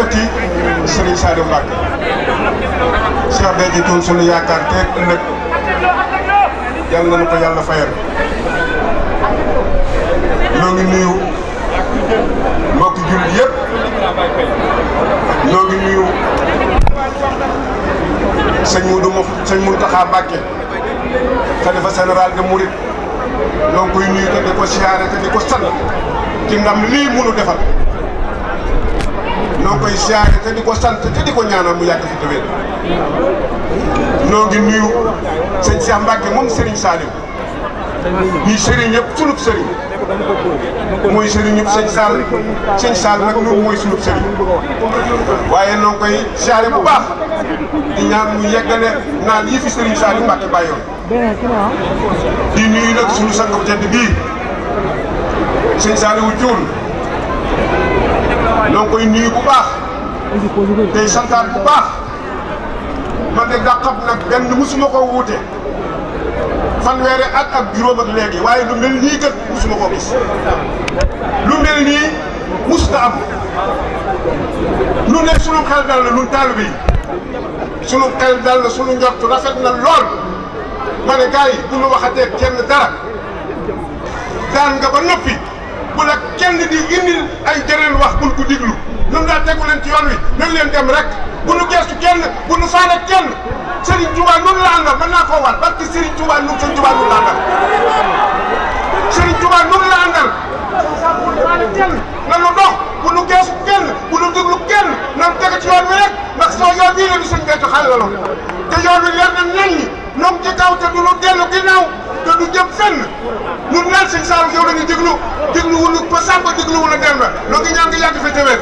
ci Serigne Saliou Mbacké Cheikh Béthio Thioune sunu yaakaar teeg ëllëg yàlla nañu ko yàlla fayal. ñoo ngi nuyu mbokki jullit yëpp ñoo ngi nuyu sëñ Mountakha Mbacké xalifa général de Mouride ñoo ngi koy nuyu te di ko siyaare te di ko sant ci ndam lii munu defal ñoo ngi koy siyaare te di ko sant te di ko ñaanal mu yàgg fi te wér. ñoo ngi nuyu sëñ Cheikh Mbacké moom Serigne Saliou ñuy Serigne yëpp sunub Serigne mooy Serigne ñëpp sëñ Sall nag ñun mooy sunub Serigne waaye ñoo ngi koy siyaare bu baax di ñaan mu yeggale naan yi fi Serigne Saliou Mbacké bàyyoon. di nuyu nag suñu sang bu tedd bii sëñ Saliou Thioune ñoo ngi koy nuyu bu baax tey santaat bu baax man de daa xam nag benn musuma ko wuute fanweeri at ak juróom ak léegi waaye lu mel nii kat musuma koo gis lu mel nii musuta am lu ne sunu xel dal na ñun taalibe yi sunu xel dal na sunu njort rafet na lool ma ne gars yi bu ñu waxatee kenn dara daan nga ba noppi bu la kenn di indil ay jëreen wax bul ko diglu ñun daa tegu leen ci yoon wi nañ leen dem rek bu nu gestu kenn bu nu faale kenn Serigne Touba noonu la àndal mën naa koo waat parce que Serigne Touba noonu Serigne Touba noonu la àndal Serigne Touba noonu la àndal bu nu faale kenn nanu dox bu nu gestu kenn bu nu diglu kenn nanu teg ci yoon wi rek ndax soo yoon bii la du sëñ Béthio xale la lool te yoon wi leer na nañ ñi ñoom ci kaw te du nu dellu ginnaaw te du jëm fenn ñun naan sëñ Saliou yow la ñu déglu wunu ko Samba déglu wunu dem la noo ngi ñaan nga yàgg fi te wér